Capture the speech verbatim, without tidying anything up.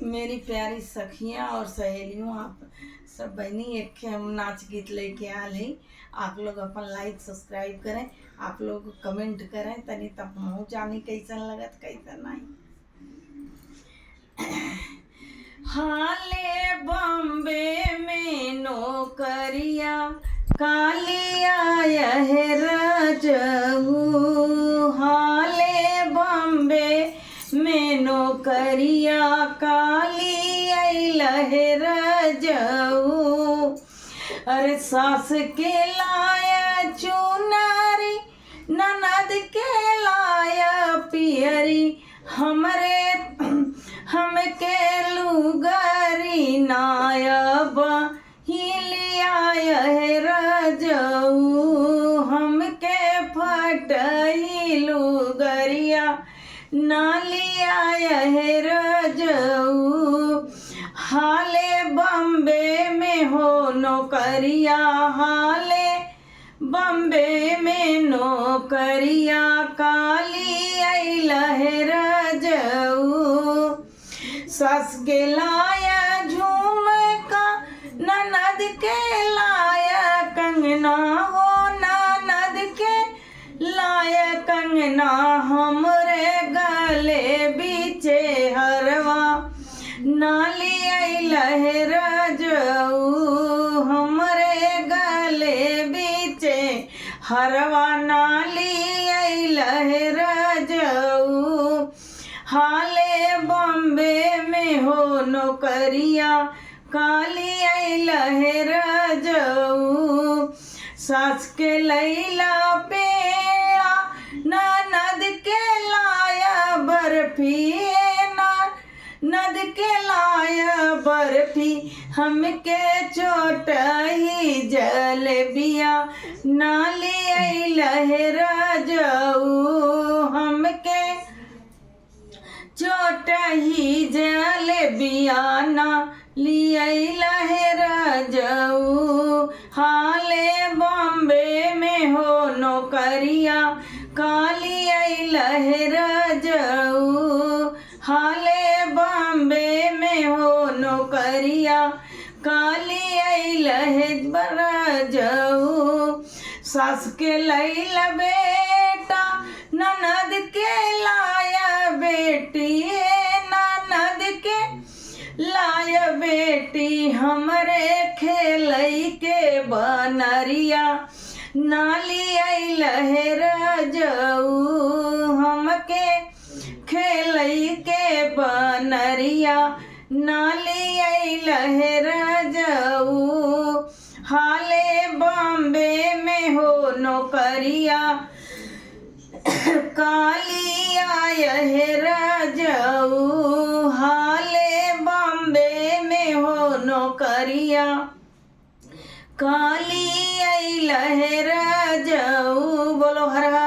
मेरी प्यारी सखियाँ और सहेलियों, आप सब बहनी, एक ठे हम नाच गीत लेके आल है। आप लोग अपन like subscribe करें, आप लोग comment करें, तनी तब हमहू जानी कैसन लगत, कैसन नहीं। हाले बॉम्बे में नौकरिया काली आय है रजऊ, हाले बॉम्बे में नौकरिया काली आइल है रजऊ। अरे सास के लाय चुनारी, ननद के लाय पियरी, हमरे हमके लुगरी नायब ही लियाय है रजऊ, हमके फटही लुगरिया ना लियाय है रजऊ। हाले बॉम्बे में हो नौकरिया, हाले बॉम्बे में नौकरिया काली आइल है रजऊ। सास के लाय झुमका, ननद के लाय कंगना हो, ननद के लाय कंगना, हमरे गले बीचे हरवा ना लियाइल है रजऊ, हमरे गले बीचे हरवा ना लियाइल है रजऊ। हाले बॉम्बे में हो नौकरिया काली आइल है रजऊ। सास के लैला पेड़ा, ननद के लाय बर्फी, ना ननद के लाय बर्फी, हमके चोटही जलेबिया ना लियाइल है रजऊ, हमके चोटही जलेबिया ना लियाइल है रजऊ। हाले बॉम्बे में हो नौकरिया काली आइल है रजऊ, हाले बॉम्बे में हो नौकरिया काली आइल है रजऊ। सास के लैला बेटा, ननद के लाय बेटी, ननद के लाय बेटी, हमरे खेलई के बनरिया ना लियाइल है रजऊ, हमके खेलई के बनरिया ना लियाइल है रजऊ। हाले बॉम्बे में हो नौकरिया काली आय है रजऊ, हाले बॉम्बे में हो नौकरिया काली आइल है रजऊ। बोलो हर हर